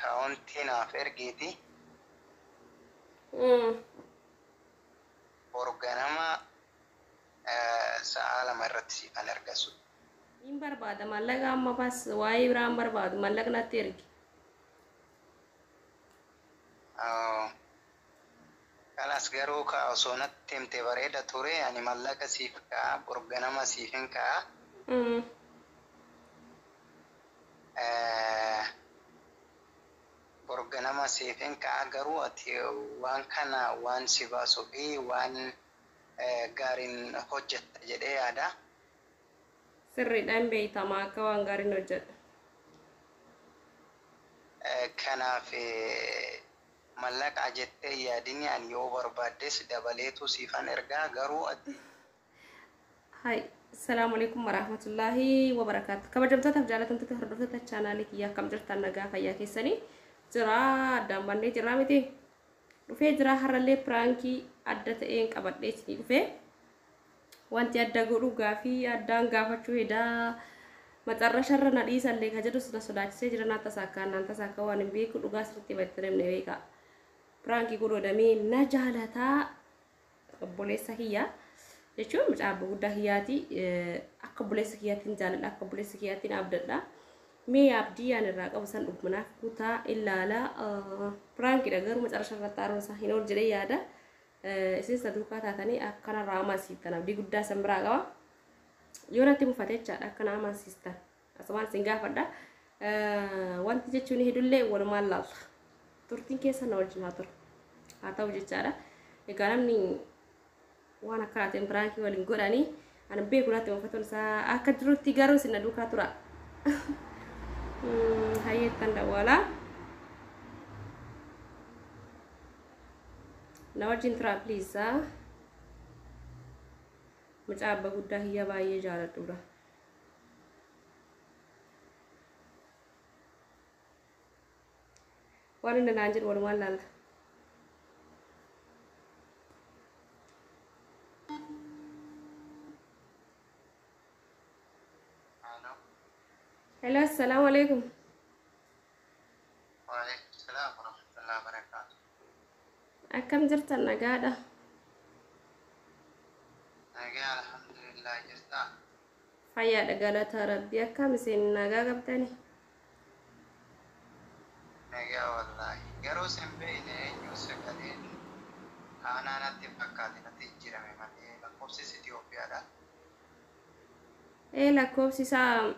Akkaawuntii naaf ergiiti. Boru ganama sa'a 2 irratti siifan ergasu. Niin barbaada maallaqa amma bas waa'ee biraan barbaadu maallaqa natti ergi. Kalas garuu kaa osoo natti himte bareeda ture ani mallaqa siif ka'a bor ganama siifin ka'a. Bor ganama siifin ka'a garuu ati waan kana waan si baasuu fi waan gaariin hojjetta jedhee yaada. Sirriidha hin beeytama akka waan gaariin hojjedhu. Kanaaf mallaqaa jettee hin yaadini ani yoo barbaaddes dabaleetu siifan ergaa garuu ati. Hi Assalamu Alaikum Warahmatullahi Wabarakatuh. Kabajamtootaaf jaalatamtoota hordoftoota chaanaalii kiyyaa akkam jirtan nagaa fayyaa keessanii jira addaan bannee jirraa miti dhufee jira har'allee piraankii adda ta'een qabadhee isinii dhufee Wanti adda godhu gaafii addaan gaafachuu hedaa maxarrasharra na dhiisallee ka jedhus na sodaachisee jira naa tasaakkaa naan tasaakkaa waan hin beeku dhugaa sirriitti hima itti himne beekaa. Piraankii godhu hedamee na jaalataa obboleessa kiyya jechuun mucaa abba guddaa kiyyaati akka obboleessa kiyyaatti jaaladha akka obboleessa kiyyaatti abdadha. Mee abdii yaan irraa qabu san dhugumanaaf kutaa ilaala piraankiidha garuu macarasha irratti aaruun isaa hin oolu jedhee yaada. Isin isa duukaa taatanii akkana irraa amansiiftan abdii guddaa isin biraa qaba. Yoo natti mufate jechaadha akkana amansiistan. Asumaan isin gaafadha. Wanti jechuun hedullee walumaan laalla. Turtiin keessa na wajjin haa turu. Haa ta'u jechaadha. Egaa namni waan akkanaatiin piraankii waliin godhanii ani beeku natti mufatuun isaa akka jirutti garuu isin na duukaa tura. Hayyeettan dawwalaa. Na wajjin turaa please. Mucaa abba guddaa kiyya baay'ee jaaladhuudha. Waan inni naan jedhu walumaan laalla. Hello. Hello, assalamu alaikum. Waalaikum salaam warahmatullahi wabarakatuh. Akkam jirtan nagaadha? Nagaa alhamdulillah jirtaa. Fayyaadha galata rabbii akkam isin nagaa qabdani? Nagaa wallaahi. Garuu sin beeyne eenyu sagaleen aanaa natti fakkaate natti jijjiirame malee lakkoofsis Itoophiyaadha. Ee lakkoofsi isaa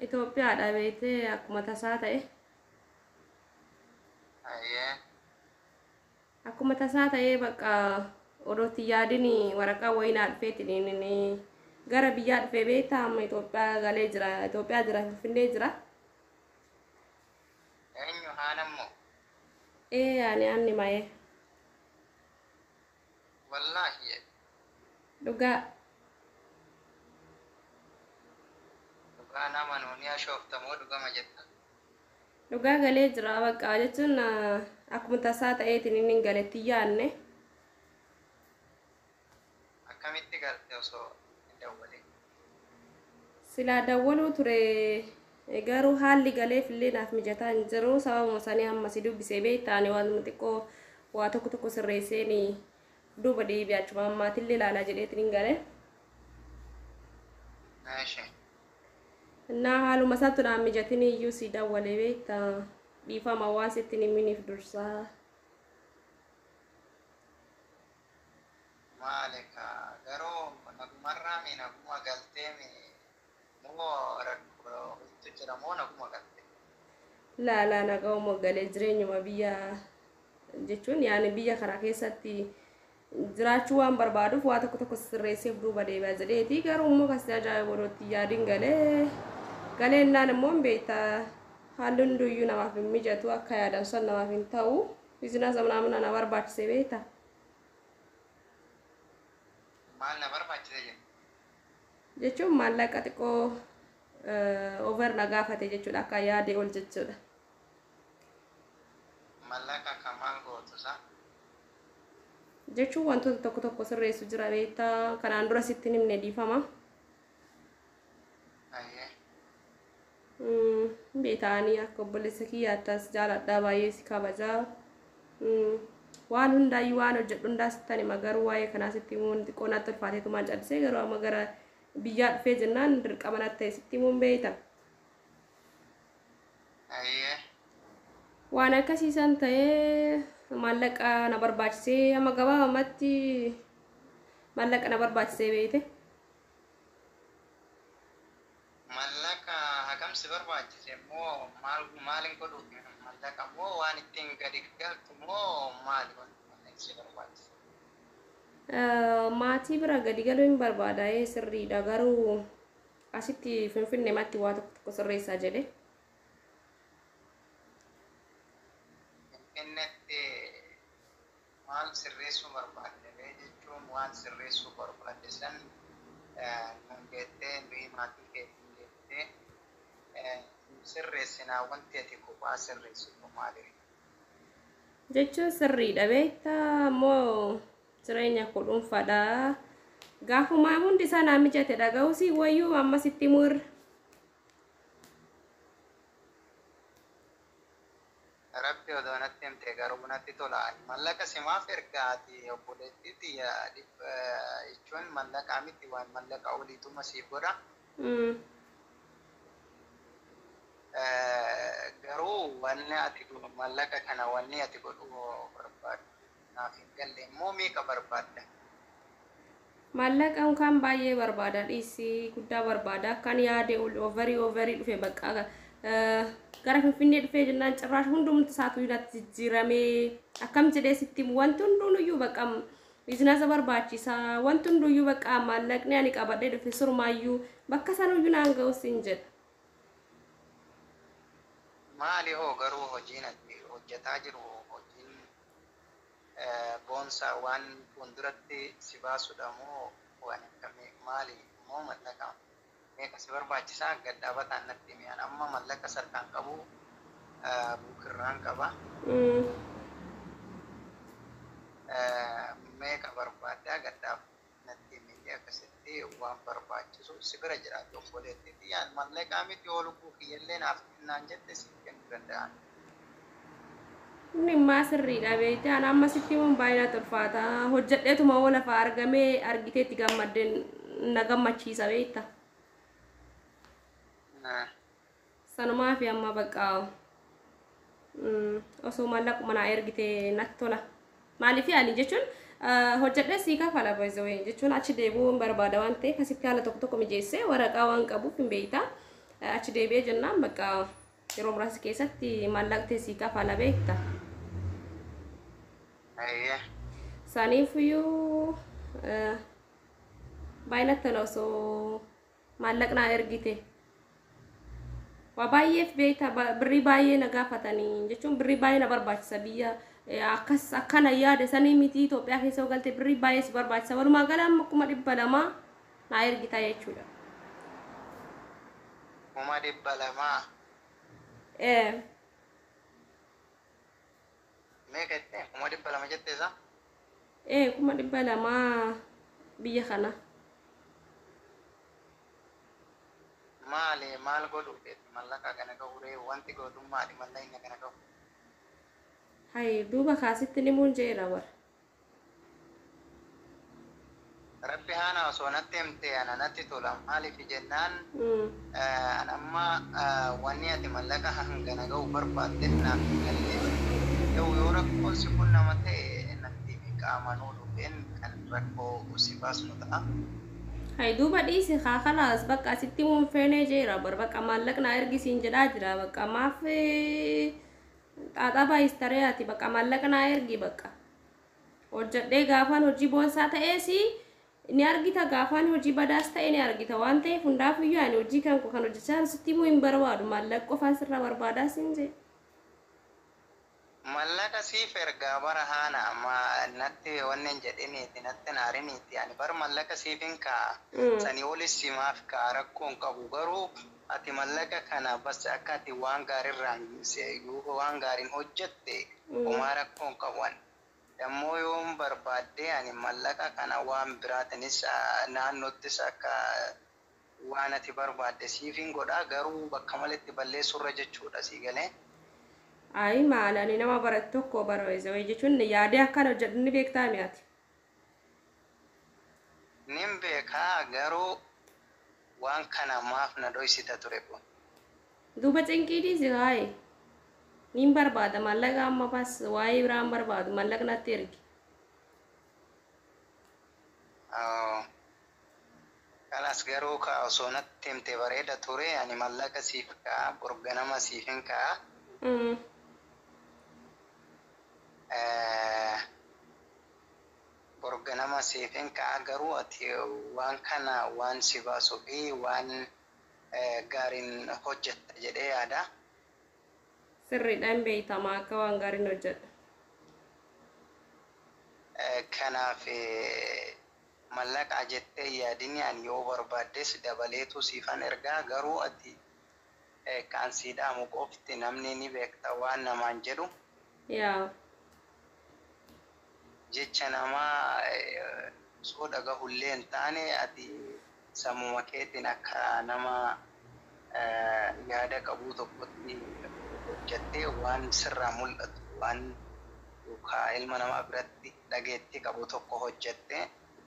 Itoophiyaadha beektee akkuma tasaa ta'e. Hayyee. Akkuma tasaa ta'ee bakka odoo itti yaadin waraqaa wayii naa dhufeetiin inni gara biyyaa dhufee beektaa amma Itoophiyaa galee jira Itoophiyaa jira Finfinnee jira. Eenyu haana immoo? Ee ani anni mayee. Wallaahi. Dhugaa. Dhugaa nama nuu ni ashoofta moo dhugama jetta? Dhugaa galee jira bakka jechuun akkuma tasaa ta'eetiin inni hin galetti hin yaadne. Akkamitti galte osoo hin dawwalin? Silaa dawwaluu ture garuu haalli galeef illee naaf mijataa hin jiru sababuma sanii amma si dubbisee beekta ani waanuma xiqqoo waa tokko tokko sirreesseeni duuba deebi'a achuma ammaatillee ilaalaa jedheetiin hin gale. Eshi. Innaa haaluma isaattu naan mijatin iyyuu si dawwale beekta dhiifama waan sitti hin himiniif dursaa. Maali kaa garuu nagumarraa mi naguma galtee mi moo rakkoo wayitu jira moo naguma galte? Laa laa nagahuma galee jireenyuma biyya jechuun yaani biyya kana keessatti jiraachuu waan barbaaduuf waa tokko tokko sirreessee of duuba deebi'a jedheeti garuu immoo kasi ajaa'ibu odootti yaadin galee galeennaan immoo hin beekta haalli hunduyyuu namaaf hin mijatu akka yaadan san namaaf hin ta'u bizinasa manaamina na barbaachise beekta. Maal na barbaachise jette? Jechuun maallaqa xiqqoo over na gaafate jechuudha akka yaadee ol jechuudha. Mallaqa ka maal gootu sa? Jechuun wantoota tokko tokko sirreessu jira beektaa kanaan dura sitti hin himne dhiifama. Hayyee. Beetaanii akka obboleessa kiyyaattas jaaladhaa, baay'ee si kabajaa. Waan hundaayyuu waan hojjedhu hundaa sittan hima, garuu waa'ee kanaa sitti himuun xiqqoo natti ulfaateetumaan callisee, garuu amma gara biyyaa dhufee jennaan dirqama natti ta'e sitti himuun beeyta. Ayyee. Waan akkasiisan ta'ee maallaqa na barbaachisee, amma gabaabamatti maallaqa na barbaachisee beeyte. Mallaqa hagam si barbaachise immoo, maal maaliin godhuuf mallaqa moo waan ittiin gadi galtu moo maali wanti mallaqni si barbaachise? Maatii bira gadi galuu hin barbaada, sirriidha, garuu asitti Finfinnee matti waa tokko tokko sirreessaa jedhe. Finfinneetti maal sirreessuu barbaadde jechuun, waan sirreessuu barbaadde san nun geettee, nuyi maatii keetiin geettee sirreessinaa, wanti ati kophaa sirreessitu maali? Jechuun sirriidha beektaa, ammoo jireenya koo dhuunfaadha. Gaafumaa hundi isaa naa mijate dhaga'uusi wayyuu amma sitti murra. Rabbi odoo natti himte garuu natti tola. Ani mallaqa simaaf ergaa, ati obboleettii tiyya jechuun mallaqaa miti, waan mallaqa oliituma siif godha. Garuu wanni ati mallaqa kana wanni ati godhuu barbaaddu naaf hin galle immoo, meeqa barbaadda? Maallaqa kan baay'ee barbaada, dhiisii guddaa barbaada. Akkan yaade overii overii dhufe, bakka gara Finfinnee dhufee jennaan cirraash hundumti isaatu natti jijjiiramee, akkam jedhee sitti himu, wanti hundunuyyuu bakka biizinasa barbaachisaa, wanti hunduyyuu bakka maallaqni ani qabadhee dhufe surmaayyuu bakka sanuyyuu naan ga'u siin jedha. Maali hoo garuu hojiin ati hojjetaa jiru hojiin boonsaa waan fuulduratti si baasudha moo waan akkamii, maali moo mallaqa meeqa si barbaachisaa gad dhaabataan natti himi. Ani amma mallaqa sarkaan qabu, bukirraan qaba. Meeqa barbaaddaa gad dhaab natti himi, akkasitti waan barbaachisu si bira jiraatu obboleettii tiyyaan mallaqaa miti, yoo lubbuu kiyyallee naaf kennaan jette siif kennuu danda'an. Inni immaa sirriidha beekte, ani amma sitti himuun baay'ee natti ulfaata. Hojjedheetuma hoo lafa argamee argiteetti gammaddeen na gammachiisa beekta. Sanumaa fi amma bakka osoo maallaquma naa ergite natti tola. Maaliif ani jechuun hojjedhee sii kafala baay'ee jechuun achi deebi'uu hin barbaada waan ta'eef, asitti haala tokko tokko mijeessee waraqaa waan qabuuf hin beekta. Achi deebi'ee jennaan bakka yeroo muraasa keessatti maallaqtee sii kafala beekta. Ayyee. Saniifiyyuu baay'ee natti tola osoo maallaqnaa ergite. Waa baay'eef beekta, birrii baay'ee na gaafatanii jechuun birrii baay'ee na barbaachisa, biyya akkas akkana yaade sanii miti, Itoophiyaa keessa yoo galte birrii baay'ee si barbaachisa. Walumaa gala amma 200,000 naa ergita jechuudha. 200,000? Ee. Meeqa jettee, 200,000 jettee isaa? Ee, 200,000 biyya kana. Maali, maal godhuu feeti mallaqa kana gahuree, wanti gootu maali mallaqni kana gahu? Hay duuba kaasitti nimuun jeera bara. Rabbi haana osoo natti himte ana natti tola, maaliif jennaan an amma wanni ati mallaqa hangana gahu barbaaddeef naaf hin galle. Yoo yoo rakkoon si qunnama ta'e natti himi, qaamanuu dhufeen kan rakkoo si baasnu ta'a. Hay duuba dhiisi haa, kalaas bakka asitti himuun feenee jeera bar, bakka maallaqnaa ergisiin jedhaa jira, bakka maaf xaaxaa baay'istaree, ati bakka maallaqa naa ergi, bakka hojjedhee gaafaan hojii boonsaa ta'ees ni argita, gaafaan hojii badaas ta'e ni argita, waan ta'eef hundaafiyyuu ani hojii kan koo kan hojjechaa sitti himuu hin barbaadu, maallaqa qofaan sirraa barbaadaa siin jee. Mallaqa siif ergaa bara haana, amma natti wannan jedhiniiti natti naariniiti, ani bar mallaqa siifin kaa'a. Sanii olis simaaf kaa'a, rakkoon qabu, garuu ati mallaqa kana bas akka ati waan gaariirraan waan gaariin hojjette homaa rakkoon qabu ani. Dammoo yoon barbaaddee ani mallaqa kana waan biraatinis naannottis akka Waan ati barbaadde siifin godhaa, garuu bakka maletti balleessurra jechuudha, sii galee. Ayi, maal, ani nama barate tokko barreessa jechuun yaadee akkan hojjedhu ni beektaa mi'aati. Nin beekaa, garuu waan kana maaf na dhoysita ture kun? Duuba cinqiidhiisi haye. Nin barbaada maallaqa amma, bas, waa'ee biraan barbaadu, maallaqa natti ergi. Kanas garuu ka osoo natti himte bareeda ture. Ani mallaqa siif ka'a, borganama siifin ka'a. Borganama siifin ka'a, garuu ati waan kana waan si baasuu fi waan gaariin hojjetta jedhee yaada. Sirriidhaan beektamaa akka waan gaariin hojjedha. Kanaaf mallaqa jettee yaadini, ani yoo barbaaddes dabaleetu siifan ergaa, garuu ati kan sii dhaamu qofti namni ni beekta waan namaan jedhu. Yaa. Jecha namaa osoo dhagahullee hin taane, ati sammuma keetiin akka nama yaada qabuu tokkotti hojjettee waan sirraa mul'atu, waan yookaan ilma namaa biratti dhageettii qabu tokko hojjettee,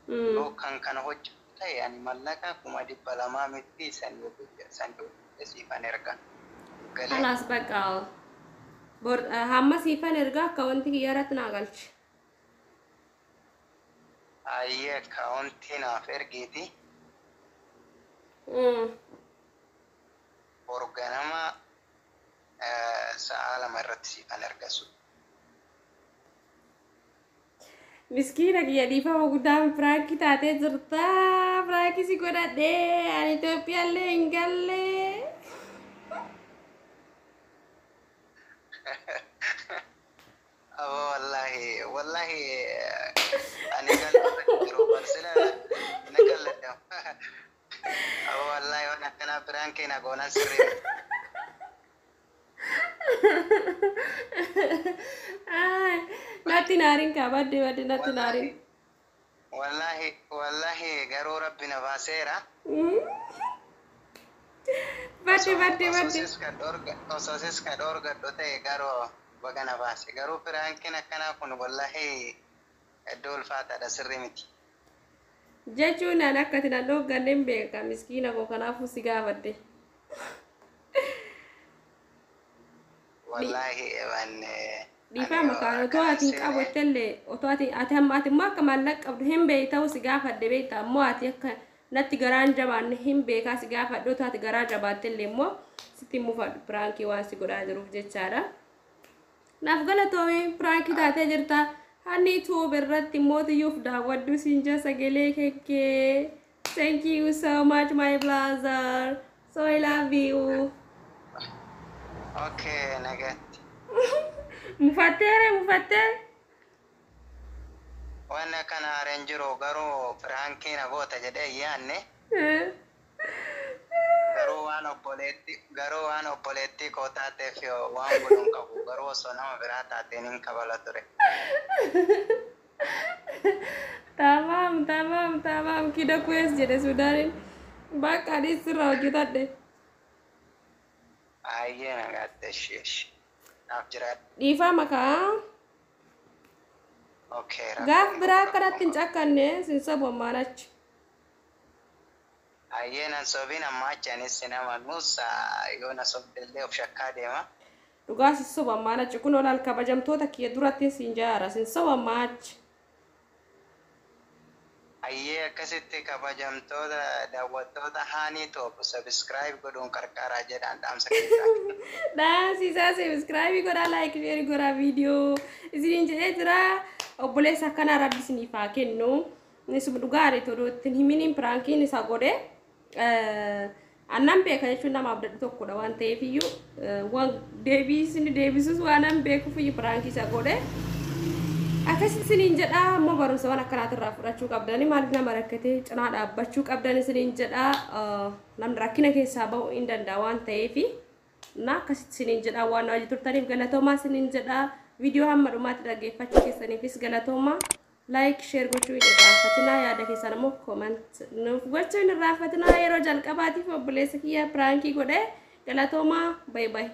yoo kan kana hojjetu ta'e, ani mallaqa 200,000 miti, sanii siifan erga. Galee. Kalaas, bakka bor hamma siifan ergaa, akka wanti kiyya irratti naa galchi. Ayyee, akkaawuntii naaf ergiiti. Borganama sa'a 2 irratti siifan ergasu. Miskiina kiyya, dhiifama guddaan, prank taatee jirta. Prank si godhadhee ani Itoophiyaallee hin galle. Abo, wallahi wallahi, ani galladha jiru barsila na galladha. Abo, wallahi, waan akkanaa prank na goonan sirrii. Ay, natti naarin kaa, badde badde, natti naarin. Wallahi wallahi, garuu Rabbi na baaseera. Badde badde badde. Osoo sis ka dhoorgadhu ta'e, garuu baga na baase. Garuu prankiin akkanaa kun wallahi iddoo ulfaataadha, sirrii miti. Jechuun ani akka ati nan dhoogganne hin beeka, miskiina koo, kanaafuu si gaafadhe. Wallahi waan Dhiifama kaan, otoo ati hin qabu illee, otoo ati hamma ati immoo akka maallaqa qabdu hin beekta, si gaafadhe beekta. Ammoo ati akka natti garaan jabaanne hin beekaa, si gaafadhe. Otoo ati garaa jabaatte illee immoo sitti hin mufadhu, prank waan si godhaa jiruuf jechaadha. Naaf galatoomii, prank taatee jirta. Hanni Tube irratti mootiyyuuf daawwadhu siin jaa sagalee kekkee. Thank you so much, my brother. So I love you. Okay, nagatti. Mufatteere mufattee. Waan akkana haareen jiru, garuu prank na goota jedhee hin yaadne. Garuu waan obboleettii koo taateef waan godhu hin qabu, garuu osoo nama biraa taateen hin kabala ture. Tamaam tamaam tamaam, kida kuwees jedhe Sudaaniin. Bakka anis sirraa hojjetadhe. Ayyee, nagaatti, ishee ishee. Naaf jiraadhu. Dhiifama kaa. Okay. Gaaf biraa akkanatti hin cakkanne, sin sabu ammaan achi. Ayyee, nan sobiin ammaa achi, anis sin amanuus, yoo na sobdellee of shakkaa deema. Dhugaa sin sobu ammaan achi, kun olaal kabajamtoota kiyya duratti sin jaara, sin sobu ammaa achi. Ayyee, akkasitti kabajamtoota daawwattoota Haanii Tube subscribe godhuun qarqaaraa jedhaan dhaamsa keessaa. Dhaamsisaa, subscribe godhaa, like, share godhaa viidiyoo isiniin jedhee jira. Obboleessa akkanaa Rabbi isiniif haa kennu. Isuma dhugaa todoo ittiin himiniin prankiin isa godhe. Annan beeka jechuun nama abdadhu tokkodha waan ta'eef iyyuu, waan deebii isin deebisus waan an beekuuf iyyuu prank isa godhe. Akkas isiniin jedha. Ammoo barumsa waan akkanaatirraa fudhachuu qabdani, maaliif nama rakkatee cinaa dhaabbachuu qabdan isiniin jedha. Namni rakkina keessaa bahuu hin danda'a waan ta'eef. Na akkasitti isiniin jedha, waan na wajji turtaniif galatoomaa isiniin jedha. Viidiyoo hamma dhumaatti dhaggeeffachuu keessaniifis galatoomaa. Like, share gochuu hin irraanfatinaa. Yaada keessan immoo comment nuuf gochuu hin irraanfatinaa. Yeroo jalqabaatiif obboleessa kiyya prank godhe. Galatoomaa, bye bye.